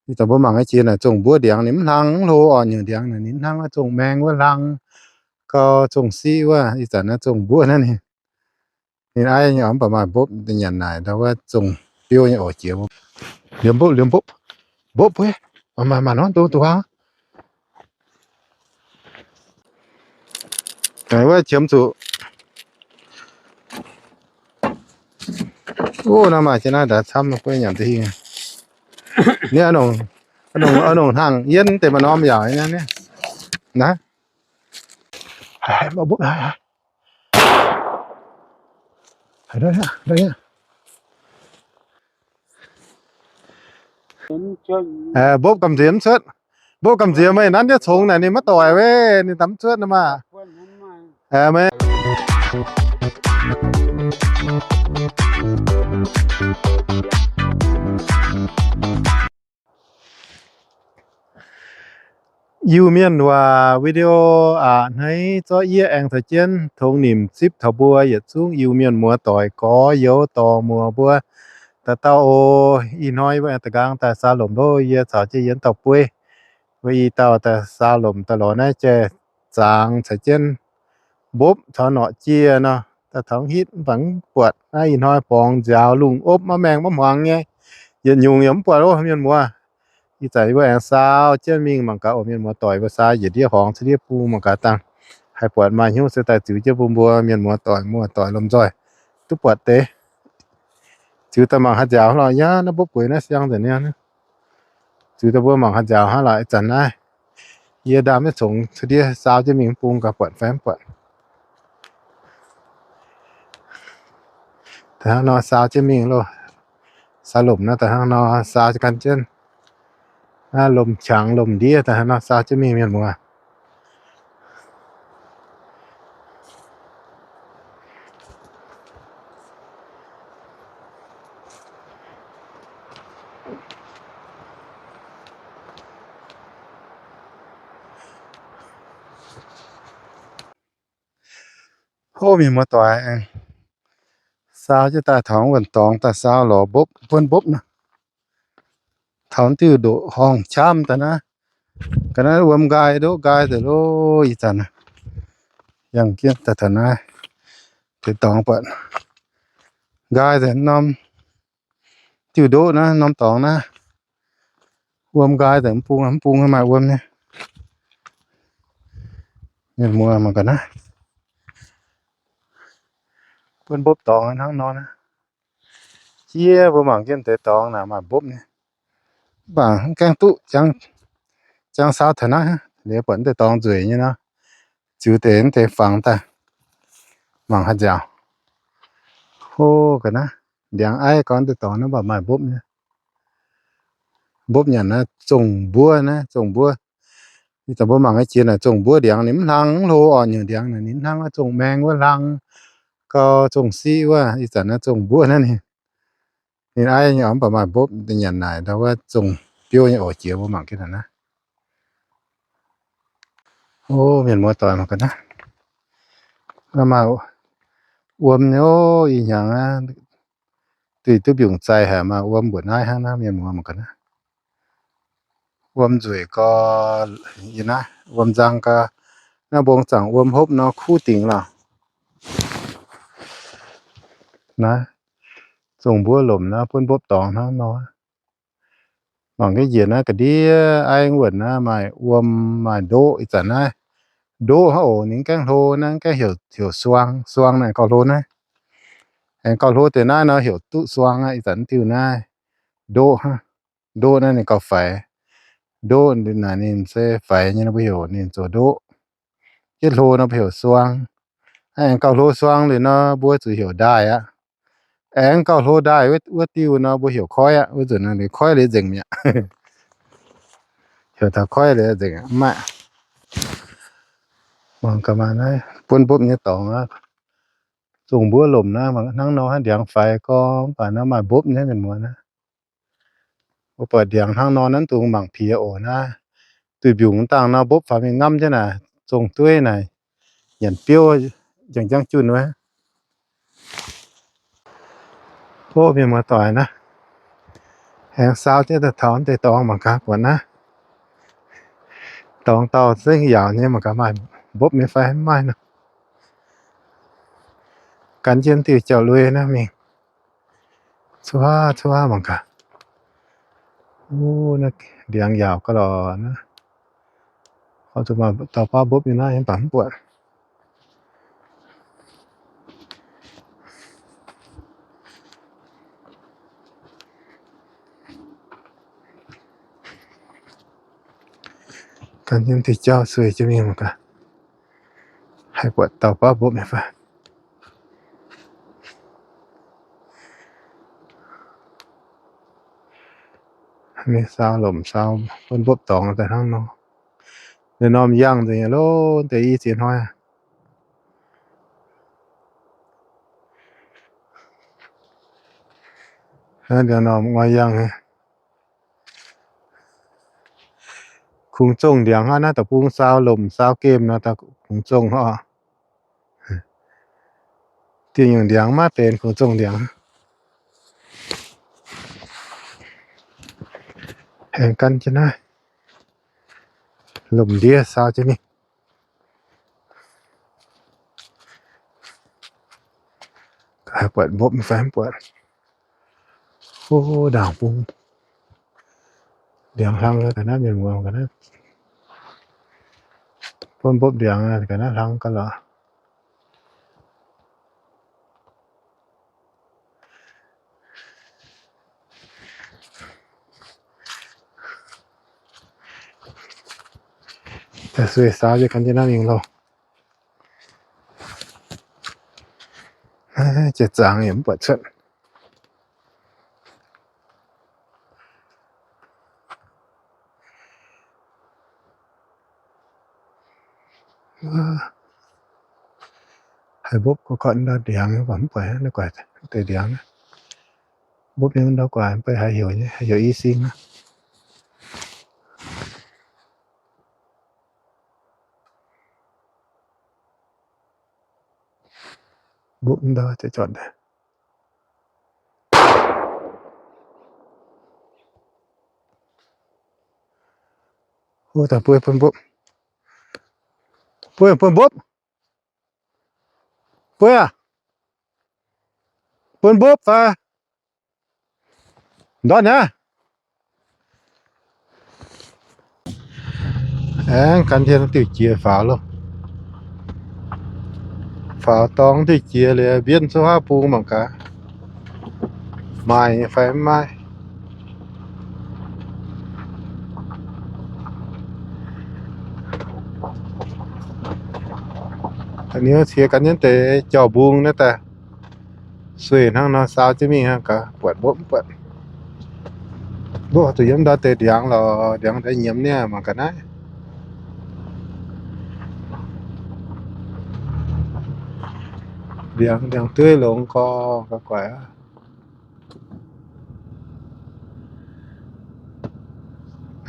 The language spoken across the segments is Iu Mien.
Ih zanc mbuo mangc nyei jiex naaic zongh mbuov ndiangx ninh mv hlang, mv hlo orqc. Nyungc ndiangx naaic ninh mv hlang, zongh maeng wuov hlang, gau zongh siqv wuov. Ih zanc naaiv zongh mbuov naaiv ninh, ninh aiv nyei oc, mv baac maaih mbopv nyanc naaic ndau wuov zongh biouv nyei oc jiex. Liemh mbopv, liemh mbopv, mbopv bueix, maaih maaih norm dongh duqv hnangv. Wuov qiemx zuqc. Wuov naaiv maaih jienv naaiv ndaix camv, guei nyanc deix hingh. Ni, nongc hnangv yienv deix maaih norm yaac naaiv. Mbopv gamh nziex mv cuotv. Mbopv gamh nziex meih nanv jienv congx naaic ninh maiv doic wuov, ninh daaih mv cuotv nor maah. Meih Iu-Mienh waac video aac, hneiv zorqv yie aengx caux jienv tongx nimc zipv taux mbuo yietc zungv Iu-Mienh muoz-doic gorx-youz dorc-muoc mbuo dauh dauh oc. Ih hnoi mbuo aengx da'nqaang daaih saa lomc loh, yie caux jienv yie dauh bueiv mbuo i dauh daaih saa lomc daaih lorz naaiv jai zangx caux jienv mbopv taux norqc jiex nor, daaih taux hitv mv baac mv buatc. Naaiv ih hnoi borngz nziaaux lungh opv maiv maengh maiv hmuangx nyei, yietc nyungc yaac mv buatc oc mienh muoz. Ih zanc yie mbuo aengx saau jienv mingh mangc gaax oc mienh muoz-doic, mbuo saau njiec ndiev horngz cuotv ndiev bung mangc gaax dangh haih buatc maaih hnyouv se daaih ziux jienv bun mbuo mienh muoz-doic muoz-doic lomh nzoih duqv buatc deix. Ziux daaih mangc haaix nziaaux lorqc. Yaac naaiv mbopv bueix naaiv siang nzengc niaa. Ziux daaih mbuo mangc haaix nziaaux hnangv lorqc. Ih zanc naaiv yie ndaam maiv congx cuotv ndiev saau jienv mingh bung gaax buatc fai mv buatc. Daaih hnangv nor saau jienv mingh loh. Saau lomc naaiv daaih hnangv nor saau jienv gan jienv. Naaiv lomc qangx lomc ndiev daaih hnangv nor saau jienv mingh mienh muoz. Hov, mienh muoz-doic, saau jienv daaih taux wuonh dorngx daaih saau lorz mbopv, buonv mbopv nor. Taux diuh ndoqc horngh qamv daaih naaiv. Ga'naaiv wuom nqaai ndoqv nqaai deix loh ih zanc. Yangh jienv daaih taux naaiv deix dorngx buatc nqaai deix norm diuh ndoqv naaiv, norm dorngx naaiv. Wuom nqaai deix mv bung, mv bung maaih wuom nyei. Mienh muoz mangc ga'naaiv. Buonv mbopv dorngx hnangv nor naaiv. Jiex mbuo mangc jienv deix dorngx naaic maaih mbopv nyei. Mv baac mv gaengh duqv, jangx saau taux naaiv, liuz buatc deix dorngx nzueic nyei nor, ziux deix deix fangx daaih mangc haaix nziaaux. Hov, ga'naaiv ndiangx aiv gorn deix dorngx naaiv mv baac maaih mbopv nyei. Mbopv nyanc naaiv zongh mbuov naaiv, zongh mbuov. Ih zanc mbuo mangc nyei jiex naaic zongh mbuov ndiangx ninh mv hlang, mv hlo orqc. Nyungc ndiangx naaic ninh mv hlang, zongh maeng wuov hlang, gau zongh siqv wuov. Ih zanc naaiv zongh mbuov naaiv ninh, ninh aiv nyei oc, mv baac maaih mbopv nyanc naaic ndau wuov zongh biouv nyei oc. Jiex mbuo mangc jienv naaic naaiv. O, mienh muoz-doic mangc ga'naaiv. Maaih wuom nyei oc. Ih hnyangx aqv, duih duqv mbiungc zaih haic, maaih wuom mbuoqc naaiv hnangv naaiv, mienh muoz mangc ga'naaiv. Wuom nzueic gau, yie naaiv wuom nzang gau. Naaiv mbong zaangc wuom hopv nor kuv dingc lorqc. Naaiv zongh mbuov lomc naaiv buonv mbopv dorngx hnangv nor. Mangc jienv njiec naaiv ga'ndiev aiv wuonh naaiv maaih wuom maaih ndoqv. Ih zanc naaiv ndoqv hnangv oc. Ninh mv gaengh hlo naaiv, mv gaengh heuc, heuc suang. Suang naaiv gauh hlo naaiv. Aengx gauh hlo deix naaiv nor heuc duqv suang aqv. Ih zanc diuh naaiv ndoqv hnangv. Ndoqv naaiv ninh gauh faix. Ndoqv naaic ninh se faix nyei nor mbuo heuc ninh zoux ndoqv. Yietv hlo nor mbuo heuc suang. Aengx gauh hlo suang liuz nor mbuo zuqc heuc ndaaih aqv. Aengx gauh hlo ndaaih wuov diuh nor mbuo heuc koiv aqv. Wuov nzunc naaiv koiv liuz nzengc mi'aqv. Heuc taux koiv liuz nzengc aqv, mv maaih. Mangc gaax maaih naaiv buonv mbopv nyei dorngx aqv. Zongh mbuov lomc naaiv, hnangv nor hnangv ndiangx faix gorngv, mv baac naaiv maaih mbopv nyei mienh muoz naaiv. Mbuo buatc ndiangx hnangv nor naaiv dungx mangc piex oc naaiv. Duih mbiungc dangh nor mbopv faaux mingh ngamv jienv naaic, zongh dueiv naaic, nyanc biouv njang-njang junh wuov. Mbuo mienh muoz-doic naaiv, Aengx saau jienv daaih taux deix dorngx mangc gaax buatc naaiv. Dorngx dauh zengv yaauc nyei, mangc gaax maaih mbopv nyei fai mv maaih nor. Gan jienv diuh jauv-lui naaiv mingh. Cuotv cuotv mangc gaax. Wuov, naaiv ndiangx yaauc ga'lorqc naaiv. Oix zuqc maaih dauh baav mbopv nyei naaiv, mv baac mv buatc. Gan jienv diuh jauv sueih jienv mingh mangc gaax, haih buatc dauh baav mbopv nyei fai. Mingh saau lomc saau buonv mbopv dorngx daaih hnangv nor. Ninh norm yangh nzengc loh, deix i ziex hnoi. Ninh norm ngoi yangh. Kungx zongh ndiangx hnangv naaiv, da'bung saau lomc saau gemh nor, kungx zongh hnangv. Diuh nyungc ndiangx maiv benx kungx zongh ndiangx. Aengx gan jienv naaiv lomc ndiev saau jienv mingh. Haih buatc mbopv fai mv buatc. O, ndaangc bung ndiangx hlang ga'naaiv mienh muoz ga'naaiv. Buonv mbopv ndiangx ga'naaiv hlang ga'lorqc. Sueih saau jienv gan jienv naaiv mingh loh. Jiex zaangc yaac mv buatc cuotv. Haih mbopv gorqv-gorqv ndau ndiangx, mv baac mv buatc naaiv guaix deix ndiangx. Mbopv nyei ndau guaix mv baac haih heuc nyei, haih heuc i sing. Mbopv ndau jiex juotc. Ov, daaih buo bun mbopv. Buo, bun mbopv. Buo aac. Bun mbopv fai? Ndortv nyei. Aengx gan jienv diuh jiex faaux loh. Faaux dorngx diuh jiex liuz mbienv cuotv haav bung mangc gaax, maaih nyei fai mv maaih. Da'nyeic qiex gan jienv deix jauv-mbung naaiv daaih sueih hnangv nor saau jienv mingh hnangv gaax, buatc mbopv mv buatc. Mbopv zuqc yiem ndau deix ndiangx lorqc, ndiangx daaih nyiemz niaa mangc gaax naaiv. Ndiangx, ndiangx dueiv longx gorx, guaiv.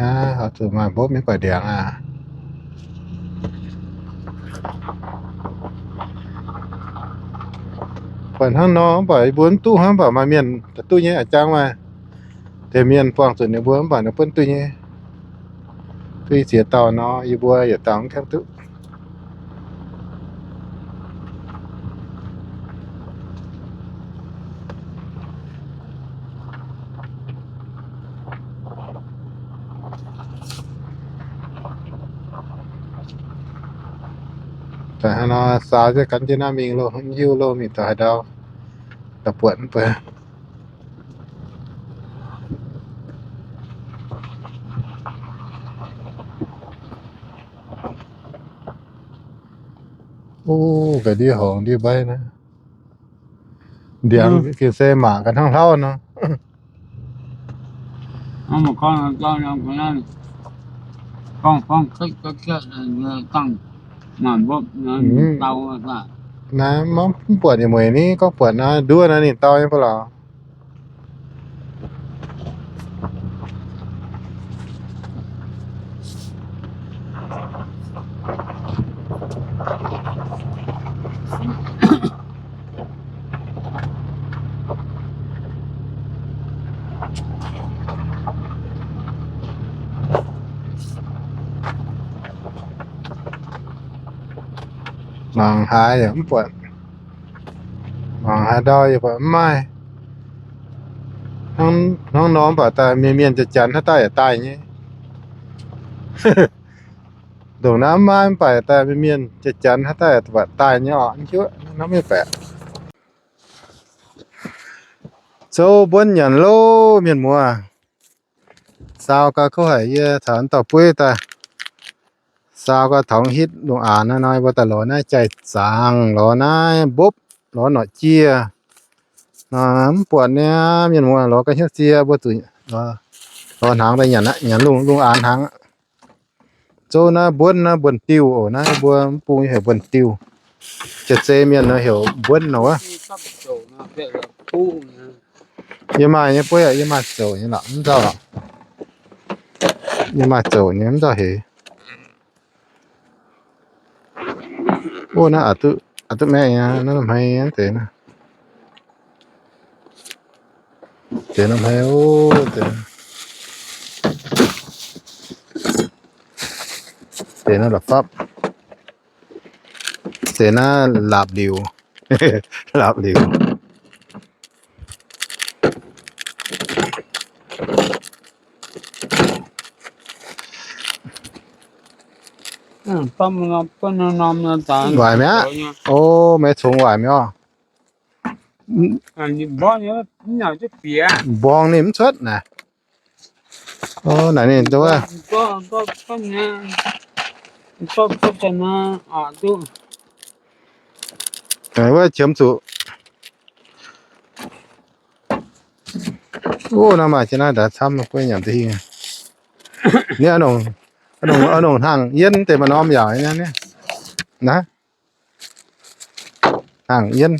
Aa, oix zuqc maaih mbopv mingh guaix ndiangx aac. Buatc hnangv nor mv baac yie mbuo mv duqv hnangv, mv baac maaih mienh daaih duqv nyei a'jang maaih. Deix mienh buangh zuqc ninh mbuo mv baac ninh bun duqv nyei. Duqv i ziex dauh nor, yie mbuo yietc dauh mv gaengh duqv. Daaih hnangv nor saau jienv gan jienv naaiv mingh loh, hiuv loh mingh taux haaix ndau, daaih buatc mv baac. O, ga'ndiev horngc ndiev mbaiv naaiv. Ndiangx gengh se maac ga'hnangv hlauv nor. Naaiv mv buatc nyei mueic ni, gorngv buatc naaiv nduov naaiv ninh dau nyei ba'lauc. Mangc haaix yaac mv buatc. Mangc haaix ndau yaac buatc mv maaih. Hnangv nor mv baac daaih mienh mienh janx-janx haaix dauh yaac daaih nyei. Ndongc naaiv mv maaih mv baac daaih mienh mienh janx-janx haaix dauh yaac daaih nyei oc. Mv hiuv hnangv mv baeqc. Zouv mbuonv nyanc loh mienh muoz. Saau gau kouv haic, yie caux dauh bueiv daaih saau gau taux hitv lungh aanx naaiv nor, mbuo daaih lorz naaiv jai-zaangc, lorz naaiv mbopv, lorz norqc jiex. Mv buatc niaa mienh muoz, lorz ga'hnyouv sie mbuo zuqc lorz hnaangx daaih nyanc, nyanc lungh aanx hnaangx. Zouv naaiv mbuonv naaiv mbuonx-diuh oc, naaiv mbuo mv bung heuc mbuonx-diuh. Jiex zei mienh nor heuc mbuonv nor wuov. Yie maaih nyei bueiv aac, yie maaih zouc nyei lorqc, mv nzauh lorqc. Yie maaih zouc nyei, mv nzauh heix. Ov, naaiv aqc duqv maeqv nyei, naaiv hmei deix naaiv. Deix naaiv hmei, ov, deix, deix naaiv la'fapv. Deix naaiv laapc liuc. Laapc liuc. Waaic mi'aqv. Ov, meih congx waaic mi'aqv. Mborng ninh mv cuotv naaic. Ov, naaic ninh wuov, wuov qiemx zuqc. Ov, naaiv maaih jienv naaiv ndaix camv, guei nyanc da'hingh. Ninh a'nongc, a'nongc hnangv yienv deix maaih norm yaac naaiv. Hnangv yienv,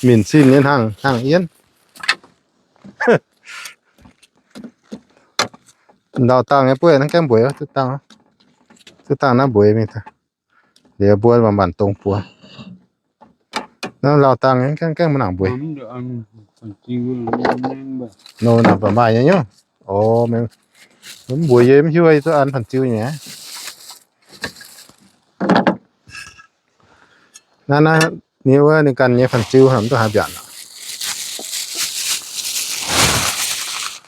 minc zinh nyei hnangv, hnangv yienv. Lauh dangh nyei bueiv naaiv gaengh mbueiz, duqv dangh, duqv dangh naaiv mbueiz mingh. Liuz mbuo manc-manc dongz buoz. Naaiv lauh dangh nyei gaengh, gaengh maiv nangc mbueiz. Nor, nangc baac maaih nyei nyungc. Ov, mv mbuox yie mv hiuv, yie duqv an fan-ziu nyei. Naaiv, naaiv, ninh wuov ninh ganh nyei fan-ziu mv duqv haaix mbiaatc.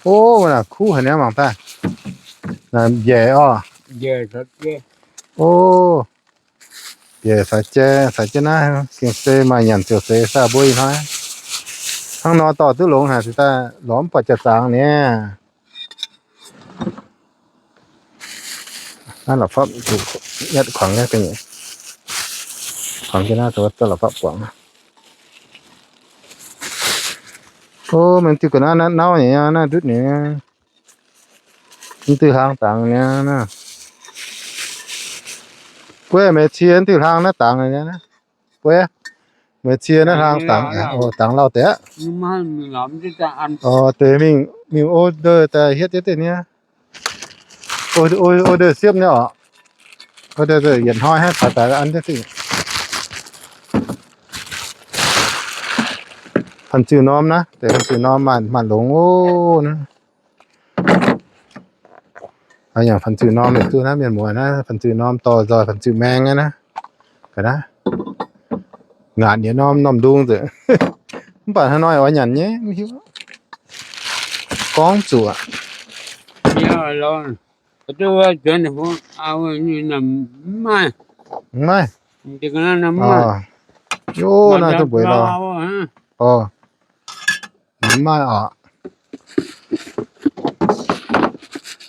Ov, naaic kuv haic niaa, mangc daaih. Naaic mbiaec orqc. Ov, mbiaec caux jai, caux jienv naaiv gengh se maaih nyanc ziouc seix daaih mbuo ih hnoi. Hnangv nor dorh duqv longx haic, cingx daaih lorz mv buatc jaax-zaangc niaa. Naaiv la'fapv nyatv kuangx nyei, kuangx jienv naaiv, la'fapv guangc. Ov, mv diuh ga'naaiv naaiv nauv nyei, naaiv ndutv nyei. Mv diuh hlang dangx nyei naaiv. Guei meih cie mv diuh hlang naaiv dangx nyei. Guei, meih cie naaiv hlang dangx, dangx lauh deix aqv. Deix mingh, mingh order daaih hietv jienv deix niaa. Order siepv nyei orqc. Order yietc hnoi hnangv caux daaih an jienv deix. Fan-ziu norm naaiv, deix fan-ziu norm maaih, maaih longx ov naaiv. Yangh fan-ziu norm yietc duqv naaiv mienh muoz naaiv, fan-ziu norm dorh nzoih fan-ziu maeng naaiv. Ga'naaiv ngaatc yietc norm norm ndung nzengc. Mv baac hnangv nor oix nyanc nyei, mv hiuv. Gorngv zuqc. Mv maaih. Yov, naaiv duqv mbueix lorh. Mv maaih oc.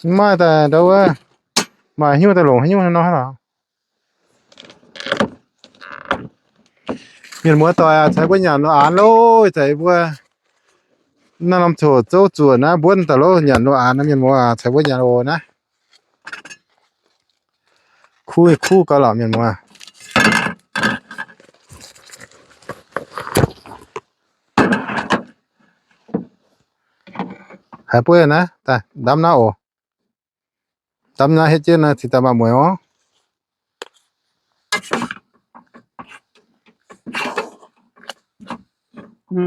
Mv maaih daaih ndau wuov. Maaih haaix nyungc daaih longc haaix nyungc nor lorqc. Mienh muoz doic aac, caux mbuo nyanc lo aanx loh, ih zanc mbuo naaiv norm coc zouv zuoqc naaiv mbuonv daaih loh, nyanc lo aanx naaiv mienh muoz aac, caux mbuo nyanc oc naaiv. Kuv, kuv gau lorqc mienh muoz. Haiz bueiv naaiv daaih ndamv naaiv oc. Ndamv naaiv hietv jienv naaiv cingx daaih maaih mueiz oc. Mv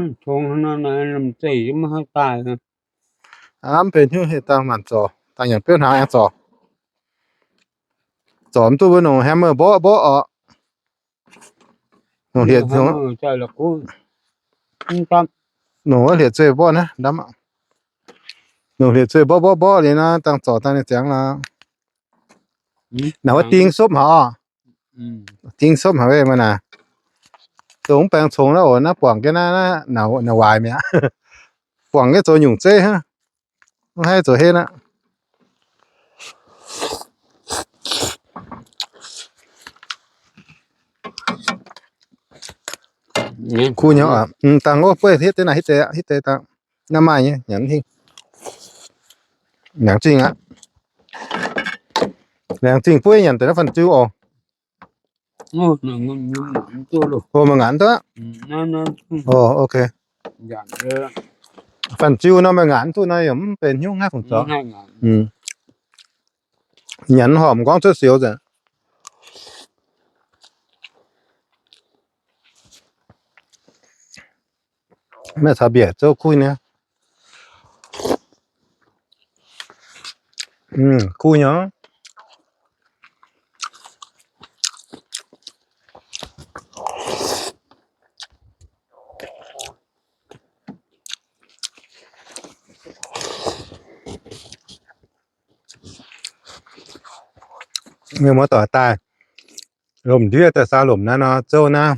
benx hnyouv heh dangh maanc zorc, dangh nyanc biouv hnaangx aengx zorc. Zorc mv duqv mbuo nongc hammer mborqv mborqv oc. Nongc hlieqv, nongc wuov hlieqv zueih mborqv naaiv, nongc hlieqv zueih mborqv mborqv mborqv liuz nor, dangh zorc dangh ninh ziangx lorqc. Naaiv wuov ding supv haic oc. Ding supv haic weic maah naaic. Dongh mv baengx congx naaiv oc, naaiv buangc jienv naaiv, naaiv waaic mi'aqv. Buangc jienv zoux nyungc zeiv hnangv. Mv haih zoux henv aqv. Kuv nyei oc. Dangh wuov bueiv hitv deix naaic, hitv deix, hitv deix dangh. Naaiv maaih nyei, nyanc hingh. Laengz zingh aqv. Laengz zingh bueiv nyanc deix naaiv fanh ziu oc. Meih ngaanc duqv? Oc, ok. Fanh ziu nor meih ngaanc duqv nor yaac mv benx hnyouv haiv fungc zoux. Nyanc horpc m'nqorngv cuotv sioux nzengc. Maiv caux mbiec zouv kuv nyei. Kuv nyei. Mienh muoz-doic daaih lomc ndiev daaih saa lomc naaiv nor, zouv naaiv,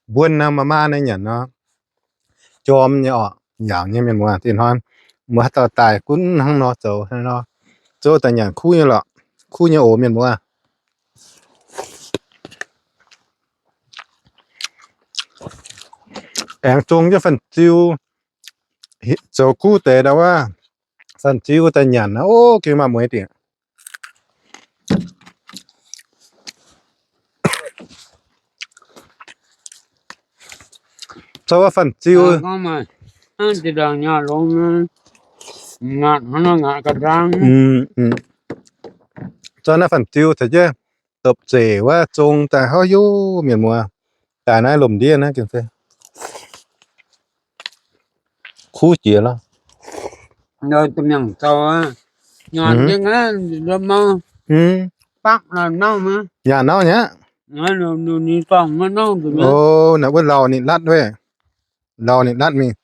mbuonv naaiv, maa maa naaiv nyanc nor, jorm nyei orqc, yaauc nyei mienh muoz. Dinh hnoi muoz-doic daaih gunv hnangv nor zoux nor, zouv daaih nyanc kuv nyei lorqc, kuv nyei oc mienh muoz. Aengx zong jienv fanh ziu, zoux kuv deix ndau wuov, fanh ziu daaih nyanc, o, gengh maaih mueiz dingc. Zorqv wuov fanh ziu, zorqv naaiv fanh ziu caux jienv dopc zeic wuov zong daaih, hov, hiuv mienh muoz, daaih naaiv lomc ndiev naaiv gengh se kuv jiex lorqc. Nyanc nauv nyei. O, naaiv wuov lauh ninh latv weic. Lauh ninh latv mingh.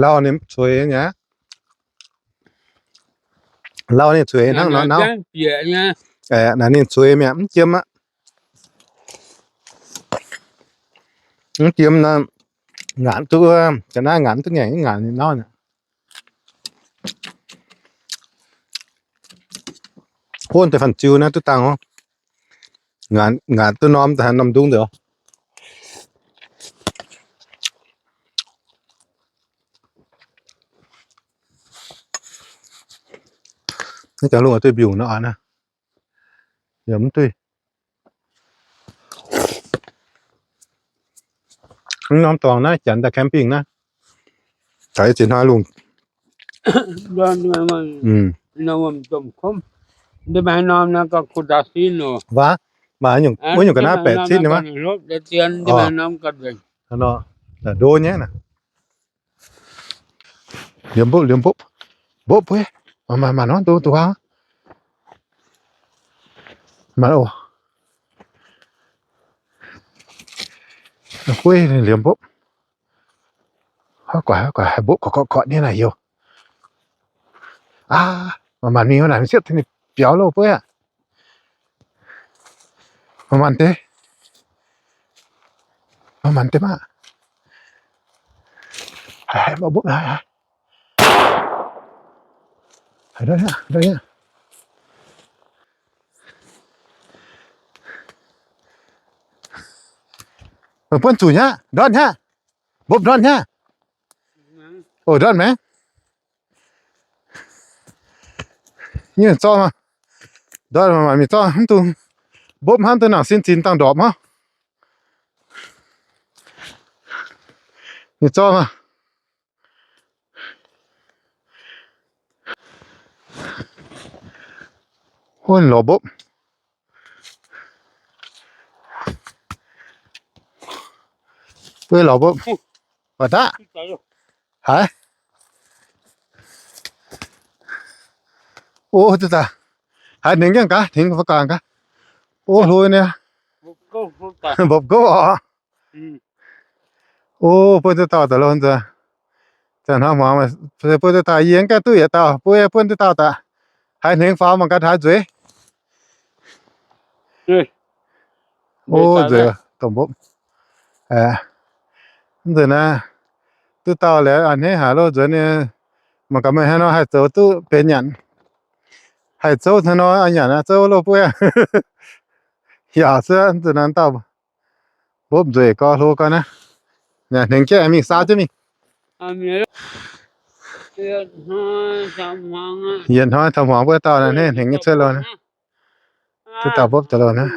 Lauh ninh cueix nyei. Lauh ninh cueix hnangv nor nauv. Naaiv ninh cueix mi'aqv, mv jiem aqv. Mv jiem nor, ngaanc duqv, ga'naaiv ngaanc duqv ngaengc, ngaanc ninh nauv. Hov deix fanh ziu naaiv duqv dangh oc. Ngaanc duqv norm daaih norm ndungv nzengc. Naaiv jangx lungh duih mbiungc nor naaiv, yaac mv duih. Mv norm dorngx naaiv janx daaih camping naaiv, caux ziex hnoi lungh. Waac, maaih wuov nyungc ga'naaiv baeqc cin nyei maah. Ndo nyei naaiv. Liemh mbopv, liemh mbopv, mbopv bueiv, maaih, maaih norm ndo duqv. Maaih oc. Bueiv liemh mbopv. Guaix, guaix, haih mbopv gorqv gorqv gorqv nyei naaic youz. Aav, maaih, maaih mingh naaic siepv tengx ninh biaux loh bueiv aqv. Maaih, maaih deix, maaih, maaih deix maah. Haiz, haiz, mbopv, haiz, haiz. Haiz ndortv aqv, ndortv aqv. Buonv zuqc nyei aqv, ndortv nyei aqv. Mbopv ndortv nyei aqv. O, ndortv maengx. Nyei zorqv maah. Ndortv maah, mingh zorqv hnangv duqv mbopv hnangv duqv nangc sin zinx dangh ndorpc hnangv. Nyei zorqv maah. Huv lorz mbopv. Bueiv lorz mbopv. Waac daqv. Haiz. O, duqv daaih. Haiz hnengx jienv gaax, hnengx fai gaax gaax. O, hlo nyei. Mbopv gouv oc. O, buonv duqv dauh daaih loh nzunc. Zanc hnoi muangx, buonv duqv dauh, yie ganh duqv yietc dauh, buonv, buonv duqv dauh daaih. Haiz hnengx faaux mangc gaax haaix nzueic. O, nzueic, dongh mbopv. Mv nzunc naaiv duqv dauh liuz a'hneiv haic loh nzuonx nyei. Mangc gaax meih hnangv nor haih zoux duqv benx nyanc. Haih zouv hnangv nor nyanc aqv, zouv loh buov. Yaac se mv nzunc naaiv dauh mbopv nzueic gorx hlo gorx naaiv. Hnengx jienv mingh saau jienv mingh. Yietc hnoi taux hmuangx wuov dauh naaiv hnengx nyei cuotv loh naaiv. Duqv dauh mbopv daaih loh naaiv.